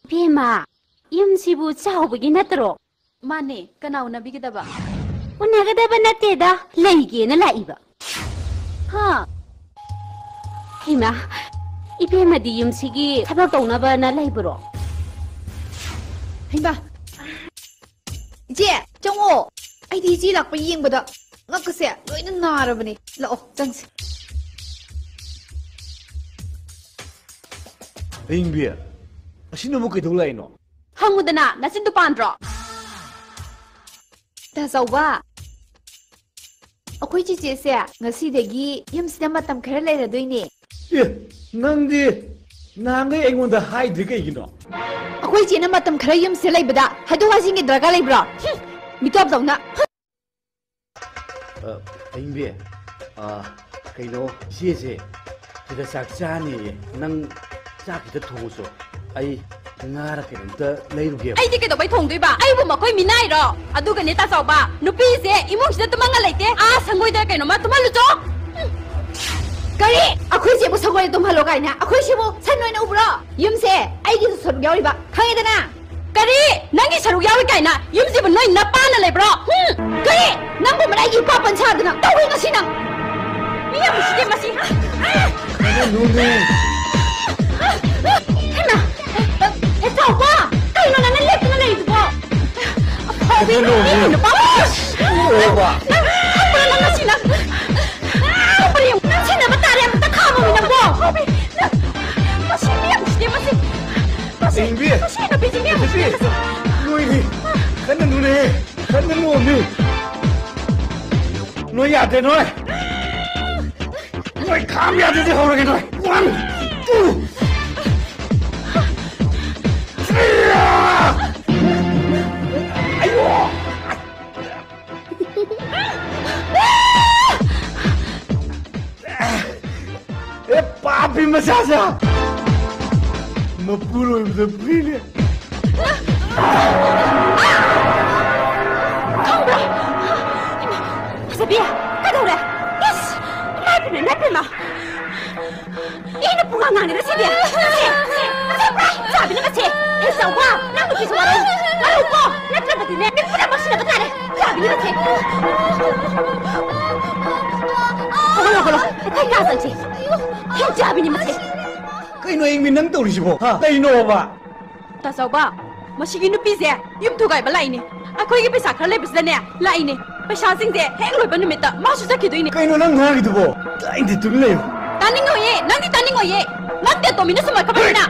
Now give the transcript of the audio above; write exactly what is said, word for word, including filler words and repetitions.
ꯏꯕꯦꯝꯃ, ꯌꯨꯝꯁꯤꯕꯨ ꯆꯥꯎꯕꯒꯤ ꯅꯠꯇ꯭ꯔꯣ? ꯃꯥꯅꯦ, ꯀꯅꯥ ꯎꯅꯕꯤꯒꯗꯕ? ꯎꯅꯒꯗꯕ ꯅꯠꯇꯦꯗ, ꯂꯩꯒꯦꯅ ꯂꯥꯛꯏꯕ꯫ ꯍꯥ? ꯍꯩꯃꯥ, ꯏꯕꯦꯝꯃꯗꯤ ꯌꯨꯝꯁꯤꯒꯤ ꯊꯕꯛ ꯇꯧꯅꯕꯅ ꯂꯩꯕ꯭ꯔꯣ? ꯍꯩꯃꯥ, ꯏꯆꯦ, ꯆꯪꯉꯣ꯫ ꯑꯩꯗꯤ ꯏꯆꯦ ꯂꯥꯛꯄ ꯌꯦꯡꯕꯗ ꯉꯛꯀꯁꯦ ꯂꯣꯏꯅ ꯅꯥꯔꯕꯅꯦ꯫ ꯂꯥꯛꯑꯣ, ꯆꯪꯁꯦ꯫ ꯑꯌꯤꯡꯕꯤ, ꯑꯁꯤꯅꯕꯨ ꯀꯩꯗꯧ ꯂꯥꯛꯏꯅꯣ? ꯍꯪꯉꯨꯗꯅ, ꯅꯆꯤꯟꯗꯨ ꯄꯥꯟꯗ꯭ꯔꯣ? ꯇꯥ ꯆꯥꯎꯕ, ꯑꯩꯈꯣꯏ ꯆꯦꯆꯦꯁꯦ ꯉꯁꯤꯗꯒꯤ ꯌꯨꯝꯁꯤꯗ ꯃꯇꯝ ꯈꯔ ꯂꯩꯔꯗꯣꯏꯅꯦ꯫ ꯑꯦ, ꯅꯪꯗꯤ ꯅꯍꯥꯟꯈꯩ ꯑꯩꯉꯣꯟꯗ ꯍꯥꯏꯗ꯭ꯔꯤ ꯀꯩꯒꯤꯅꯣ? ꯑꯩꯈꯣꯏ ꯆꯦꯅ ꯃꯇꯝ ꯈꯔ ꯌꯨꯝꯁꯤꯗ ꯂꯩꯕꯗ ꯍꯥꯏꯗꯣꯛ ꯍꯥꯏꯖꯤꯟꯒꯤ ꯗꯔꯀꯥꯔ ꯂꯩꯕ꯭ꯔꯣ? ꯍꯨꯝ, ꯃꯤꯇꯣꯞꯇꯧꯅ꯫ ꯍꯨꯝ꯫ ꯑ, ꯑꯌꯤꯡꯕꯤ, ꯑ, ꯀꯩꯅꯣ, ꯏꯆꯦꯁꯦ ꯁꯤꯗ ꯆꯥꯛ ꯆꯥꯅꯤꯌꯦ꯫ ꯅꯪ ꯆꯥꯛ ꯈꯤꯇ ꯊꯣꯡꯉꯨꯆꯣ꯫ ꯑꯩ ꯉꯥꯔ ꯀꯩꯅꯣꯝꯇ ꯂꯩꯔꯨꯒꯦꯕ꯫ ꯑꯩꯗꯤ ꯀꯩꯗꯧꯕꯩ ꯊꯣꯡꯗꯣꯏꯕ? ꯑꯩꯕꯨ ꯃꯈꯣꯏ ꯃꯤꯅꯥꯏꯔꯣ? ꯑꯗꯨꯒꯅꯦ, ꯇꯥ ꯆꯥꯎꯕ, ꯅꯨꯄꯤꯁꯦ ꯏꯃꯨꯡꯁꯤꯗ ꯇꯨꯝꯃꯒ ꯂꯩꯇꯦ꯫ ꯑꯥ, ꯁꯪꯒꯣꯏꯗ ꯀꯩꯅꯣꯝꯃ ꯇꯨꯝꯍꯜꯂꯨꯆꯣ꯫ ꯎꯝ꯫ ꯀꯔꯤ? ꯑꯩꯈꯣꯏ ꯆꯦꯕꯨ ꯁꯪꯒꯣꯏꯗ ꯇꯨꯝꯍꯜꯂꯣ ꯀꯥꯏꯅ? ꯑꯩꯈꯣꯏ ꯁꯤꯕꯨ ꯁꯟ ꯑꯣꯏꯅ ꯎꯕ꯭ꯔꯣ? ꯌꯨꯝꯁꯦ ꯑꯩꯒꯤꯁꯨ ꯁꯔꯨꯛ ꯌꯥꯎꯔꯤꯕ, ꯈꯪꯉꯦꯗꯅ? ꯀꯔꯤ? ꯅꯪꯒꯤ ꯁꯔꯨꯛ ꯌꯥꯎꯏ ꯀꯥꯏꯅ? ꯌꯨꯝꯁꯤꯕꯨ ꯅꯣꯏ ꯅꯄꯥꯅ ꯂꯩꯕ꯭ꯔꯣ? ꯍꯨꯝ? ꯀꯔꯤ? ꯅꯪꯒꯨꯝꯕꯅ ꯑꯩꯒꯤ ꯏꯄꯥ ꯄꯟ ꯁꯥꯗꯅ ꯇꯧꯏ ꯉꯁꯤ ꯅꯪ! ꯃꯤ ꯌꯥꯝ ꯎꯁꯤꯠꯇꯦ ꯃꯁꯤ! ꯀꯩꯅꯣꯅꯦ? ꯍꯩꯃꯥ! ꯑꯦ, ꯆꯥꯎꯕ! ꯀꯩꯅꯣ ꯅꯪꯅ ꯂꯦꯞꯇꯅ ꯂꯩꯔꯤꯗꯨꯕꯣ? ꯑꯐꯥꯎꯕꯤ! ꯀꯩꯅꯣꯅꯦ? ꯅꯨꯄꯥ! ꯑꯣꯏꯕ! ꯅꯪ ꯈꯪꯕ꯭ꯔꯣ ꯅꯪ ꯉꯁꯤ ꯅꯪ? ꯅꯪ ꯍꯣꯔꯦꯟ ꯅꯪ ꯁꯤꯟꯅꯕ ꯇꯥꯔꯦ, ꯑꯝꯇ ꯈꯥꯝꯃꯣꯃꯤ ꯅꯪꯕꯣ! ꯑꯐꯥꯎꯕꯤ! ꯅꯪ ꯃꯁꯤ ꯃꯤ ꯌꯥꯝ ꯎꯁꯤꯠꯇꯦ ꯃꯁꯤ! ꯃꯁꯤ, ꯏꯕꯤ! ꯃꯁꯤ ꯅꯨꯄꯤꯁꯤ ꯃꯤ ꯌꯥꯝ ꯎꯁꯤꯠꯇꯦ ꯃꯁꯤ! ꯅꯣꯏꯗꯤ! ꯀꯟꯅ ꯅꯣꯅꯦ! ꯀꯟꯅ ꯅꯣꯝꯃꯤ! ꯅꯣꯏ ꯌꯥꯗꯦ, ꯅꯣꯏ! ꯅꯣꯏ ꯈꯥꯝ ꯌꯥꯗꯦꯗꯤ ꯍꯧꯔꯒꯦ, ꯅꯣꯏ! One, two! Three! ꯑꯌꯣ! ꯑꯦ, ꯄꯥꯄꯤ ꯃꯆꯥꯁꯥ! ꯃꯄꯨꯔꯣꯏꯕꯗ ꯐꯨꯏꯅꯦ꯫ ꯈꯪꯕ꯭ꯔꯥ? ꯏꯃꯥ, ꯐꯖꯕꯤ, ꯀꯩꯗꯧꯔꯦ? ꯏꯁ! ꯏꯃꯥ ꯏꯄꯦꯝꯃ, ꯏꯃꯥ ꯏꯄꯦꯝꯃ! ꯑꯩꯅ ꯄꯨꯡꯉꯥꯡ ꯉꯥꯡꯅꯤꯗ ꯁꯤꯗꯤ! ꯃꯁꯤ! ꯃꯁꯤ ꯄꯨꯔꯥ ꯆꯥꯕꯤꯅ ꯃꯁꯤ! ꯋꯥ, ꯅꯪ ꯅꯨꯄꯤꯁꯨ ꯋꯥꯔꯧ-, ꯋꯥꯔꯧꯀꯣ꯫ ꯅꯠꯇ꯭ꯔꯕꯗꯤꯅꯦ, ꯃꯤ ꯄꯨꯝꯅꯃꯛ ꯁꯤꯟꯅꯕ ꯇꯥꯔꯦ꯫ ꯌꯥꯕꯤꯅꯤ ꯃꯁꯦ꯫ ꯍꯧꯒꯠꯂꯣ, ꯍꯧꯒꯠꯂꯣ꯫ ꯑꯩꯈꯣꯏ ꯀꯥ ꯆꯪꯁꯤ꯫ ꯍꯦꯛ ꯌꯥꯕꯤꯅꯤ ꯃꯁꯦ꯫ ꯀꯩꯅꯣ ꯑꯩ ꯃꯤ ꯅꯪ ꯇꯧꯔꯤꯁꯤꯕꯣ? ꯍꯥ? ꯀꯩꯅꯣꯕ? ꯇꯥ ꯆꯥꯎꯕ, ꯃꯁꯤꯒꯤ ꯅꯨꯄꯤꯁꯦ ꯌꯨꯝ ꯊꯨꯒꯥꯏꯕ ꯂꯥꯛꯏꯅꯦ꯫ ꯑꯩꯈꯣꯏꯒꯤ ꯄꯩꯁꯥ ꯈꯔ ꯂꯩꯕꯁꯤꯗꯅꯦ ꯂꯥꯛꯏꯅꯦ꯫ ꯄꯩꯁꯥꯁꯤꯡꯁꯦ ꯍꯦꯛ ꯂꯣꯏꯕ ꯅꯨꯃꯤꯠꯇ ꯃꯥꯁꯨ ꯆꯠꯈꯤꯗꯣꯏꯅꯦ꯫ ꯀꯩꯅꯣ ꯅꯪ ꯉꯥꯡꯉꯤꯗꯨꯕꯣ? ꯇꯥꯏꯗꯤ ꯇꯨꯃꯤꯟ ꯂꯩꯌꯨ꯫ ꯇꯥꯅꯤꯡꯉꯣꯏꯌꯦ, ꯅꯪꯗꯤ ꯇꯥꯅꯤꯡꯉꯣꯏꯌꯦ꯫ ꯅꯪ ꯇꯦꯇꯣꯃꯤꯅ ꯁꯨꯝ ꯍꯥꯏꯈ꯭ꯔꯕꯅꯤꯅ꯫